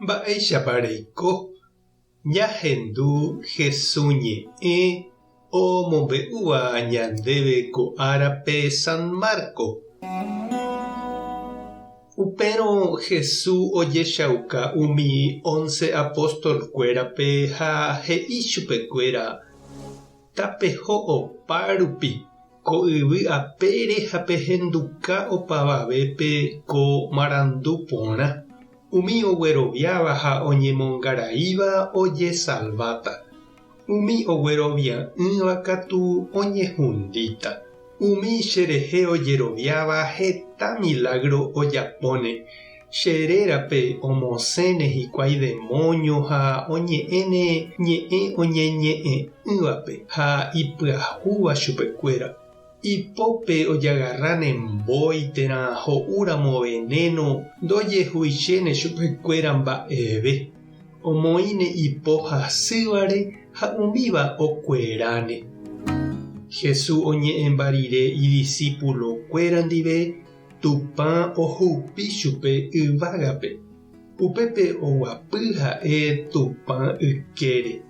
Mba'éichapa reiko ñahendu Hesu ñe'ẽ omombe'úva ñandéve ko árape San Marco? Upérõ Hesu ojechauka umi once apóstol-kuérape ha he'i chupekuéra, Tapeho opa rupi ko yvy apére ha pehenduka opavavépe ko marandu porã. Umi ogueroviáva ha oñemongaraíva ojesalváta, umi oguerovia'ỹva katu oñehundíta. Umi cherehe ojeroviáva heta milágro ojapóne, che rérape omosẽne hikuái demóño ha oñe'ẽne ñe'ẽ oñeñe'ẽ'ỹvape ha ipyahúva chupekuéra. Ipópe ojagarráne mbói térã ho'úramo venéno ndojehuichéne chupekuéra mba'eve. Omoĩne ipo hasývare ha umíva okueráne. Jesús oñe'ẽmba rire idisípulokuéra ndive, Tupã ohupi chupe yvágape. Upépe oguapy ha'e Tupã ykére.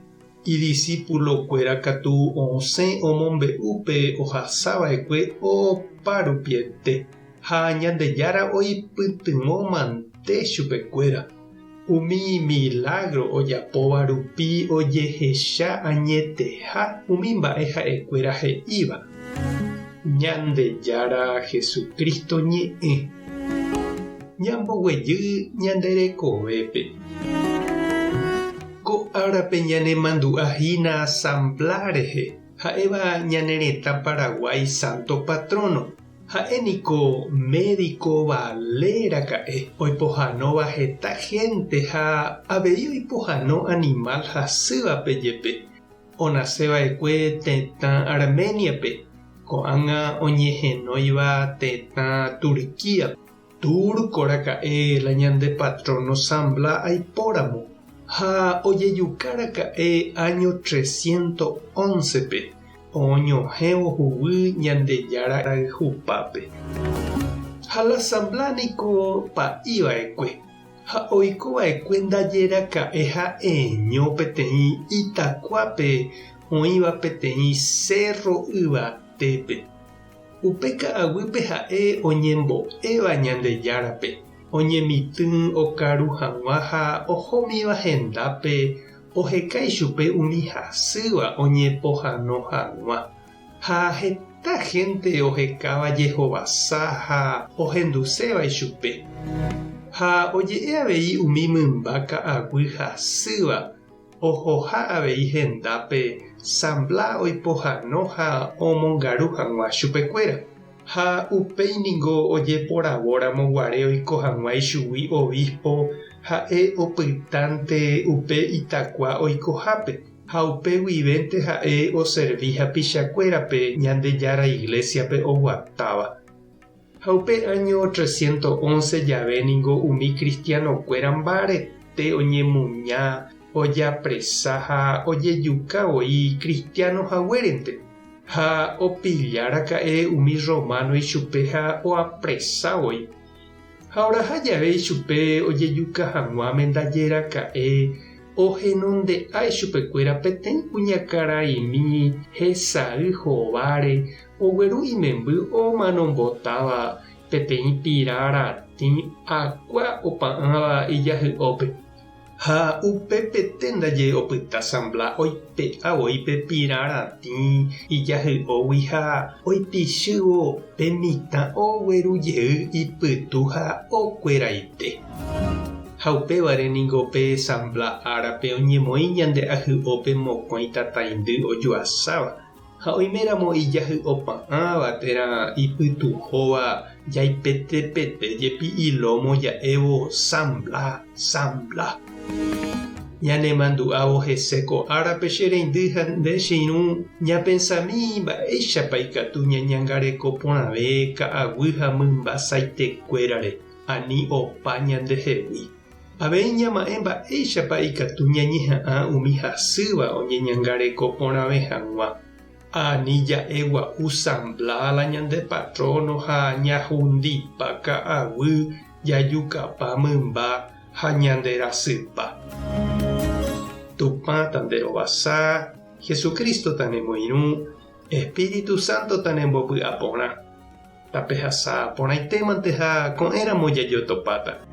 Idisípulokuéra katu osẽ omombe'u pe ohasa va'ekue opa rupiete, ha Ñandejára oipytyvõ mante chupekuéra. Umi milágro ojapóva rupi ojehecha añeteha umi mba'e ha'ekuéra he'íva. Ñandejára Jesucristo ñe'ẽ. Ñamboguejy ñande rekovépe. Ko árape ñanemandu'a hína San Blas rehe, ha'éva ñane retã Paraguái santo patrono. Ha'e niko médico vale raka'e, oipohãnóva heta gente ha avei oipohãno animal hasývape jepe. Onase va'ekue tetã Armenia-pe, ko'ág̃a oñehenóiva tetã Turquía-pe. Túrko raka'e la ñande patrono San Bla aipóramo, ha ojejuka raka'e áño tresciento óncepe, oñohẽvo huguy Ñandejára rayhupápe. Ha la San Bla niko pa'i va'ekue, ha oiko va'ekue ndaje raka'e ha'eño peteĩ itakuápe oĩva peteĩ sérro yvatépe. Upe ka'aguýpe ha'e oñembo'éva Ñandejárape, oñemitỹ okaru hag̃ua ha ohómiva hendápe oheka ichupe umi hasýva oñepohano hag̃ua. Ha heta hénte ohekáva jehovasa ha ohenduséva ichupe. Ha oje'e avei umi mymba ka'aguy hasýva Ohoha avei hendápe San Blas oipohano ha omongaru hag̃ua chupekuéra. Ha upéi ningo ojeporavóramo guare oiko hag̃ua ichugui obispo ha'e opytánte upe itakua oikohápe, ha upe guivénte ha'e oservi hapichakuérape Ñandejára Iglésiape oguatáva. Ha upe áño 311 jave ningo umi kristianokuéra mbarete oñemuña, ojapresa ha ojejuka voi kristiáno haguérente. Ha opilla raka'e umi rrománo ichupe ha oapresa voi. Ha oraha jave ichupe ojejuka hag̃uáme ndaje raka'e ohenonde'a ichupekuéra peteĩ kuñakaraimi hesay hováre Ogueru imemby omanombotáva peteĩ pira ratĩ akua opa'ãva ijahy'ópe. Ha upepete ndaje opyta San Blas oipe'a voi pe pira ratĩ ijahy'ógui ha oipichývo pe mitã ogueru jey ipytu ha okueraite. Ha upévare ningo pe San Blas árape oñemoĩ ñande ahy'ópe mokõi tataindy ojuasáva. Ha oiméramo ijahy'opa'ãva térã ipytuhóva jaipetepete jepi ilómo ja'évo San Bla, San Bla. Ñanemandu'ávo hese ko árape che reindy ha nde che irũ ñapensami mba'éichapa ikatu ñañangareko porãve ka'aguy ha mymba saitekuérare ani opa ñandehegui. Avei ñama'ẽ mba'éichapa ikatu ñañeha'ã umi hasýva oñeñangareko porãve hag̃ua. Ani ja'e gua'u San Blas la ñande patróno ha ñahundipa ka'aguy jajukapa mymba. ha ñanderasypa. Tupã tanderovasa, Jesucristo tanemoirũ, Espíritu Santo tanembopy'aporã. Tapehasa porãitémante ha ko'ẽramo jajotopáta.